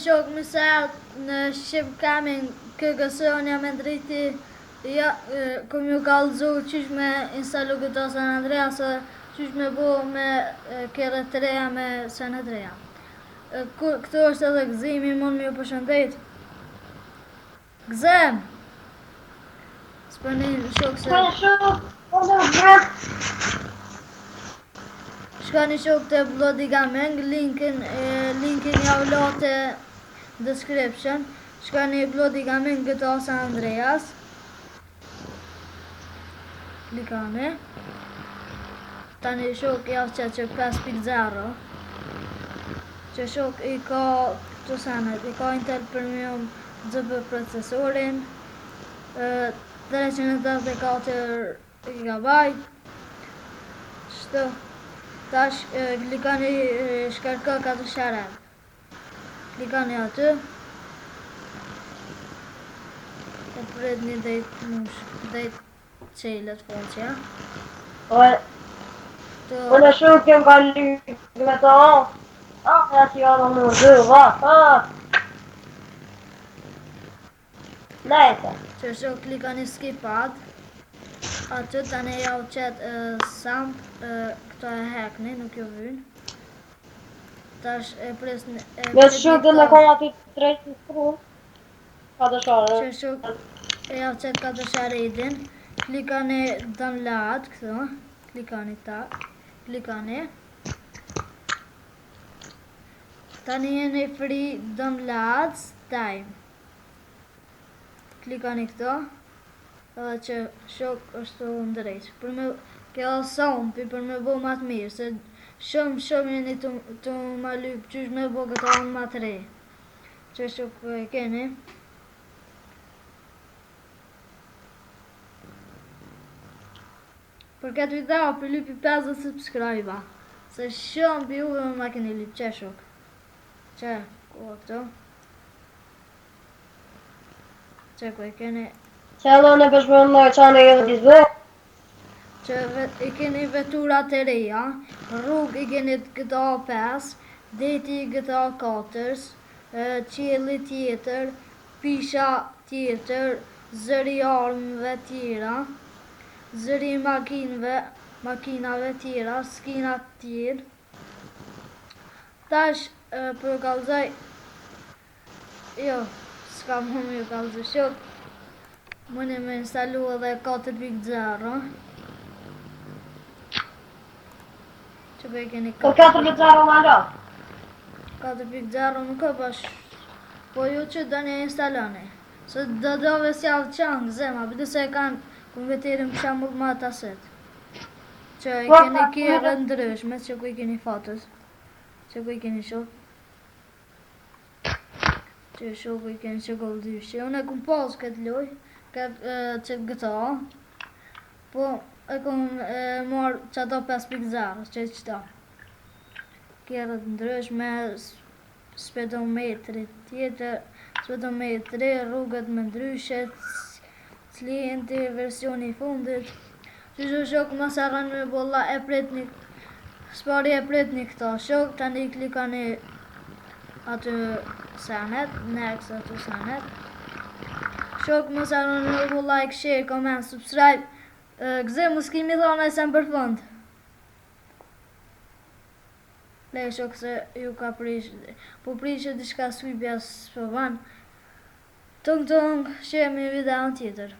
shok mirë se erdhët në Shqip Gaming KGS, unë jam Endriti, ja, kom ju kallëzu qysh me instalu GTA San Andreas e qysh me bo me kerre të reja me sene të reja. Këtu është edhe Gëzimi, mund me ju përshëndet. Gëzim! S'po nin shok se... Po shok, po do vret. Shkoni shok te Bloody Gaming, linkin, e, linkin ja u la te description. Shkoni Bloody Gaming GTA San Andreas. Klikani. Tani shok ja qe që 5.0. Që shok i ka këto senet, i ka Intel Pentium ZB procesorin, e, 384 GB. Qëto, tash e, klikani e, shkarko 4 share. Klikani aty. E prit një dejt mush, dejt qelet faqja. Po Të, po në shok kem kalu me të Ah, ja si ardhëm në dy, va, ah. Nejse. që shok klikani skip ad. Aty tani ja u qet e, samp, e, këto e hekni, nuk ju vynë. Tash e pres e Me pritni shok do këto. me kon aty drejt në stru. Ka të share. Që shok e ja qet 4 sharedin. Klikani download këtu. Klikani ta. Klikani. Tani jeni free downloads time. Klikani këto. Edhe që shok është të ndrejt. Për me, kjo sampi për me bo ma të mirë, se shumë shumë jeni të, të ma lyp qysh me bo këto anë ma të re. Që shok e keni. Për këtë video për lypi 50 subscribe Se shumë për juve më ma keni lyp, që shok? Që, ku këto? Që ku e keni? Që edhe unë e përshmendoj qanë edhe dizë. Që vet, i keni veturat e reja, rrugë i keni GTA 5, deti i GTA 4, e, qielli tjetër, pisha tjetër, zëri i armëve tjera, zëri i makinëve, makinave tjera, skina tjerë. Tash e, për kallëzoj, jo, s'ka më me ju kallëzoj shok, Mundi me instalu edhe 4.0 Që po e keni Po 4.0 ma la. 4.0 nuk e bash Po ju që do një instaloni Se do do ve s'javë qanë gëzema Bëdi se e kanë kompjuterin për shembull ma të aset Që i Po, keni po, kjerë ndryshme që ku i keni fatës Që ku i keni shok Që shoku i keni që goldyshe Unë e kum pas këtë loj Këtë që GTA Po e kum e, marrë që ato 5.0 që qëta Kjerët ndryshme s- Speedometri tjetër Speedometri, rrugët më ndryshe Klienti, versioni i fundit Që që shok mos harroni me bolla e pritni Spari e pritni këto shok Tani klikoni aty senet, next aty senet. Shok mos harroni me bo like, share, comment, subscribe. Gëzim, mos kemi thonë e sen për fund. Le shok se ju ka prish, po prishë diçka swypja s'po ban. Tung tung, shihemi në videon tjetër.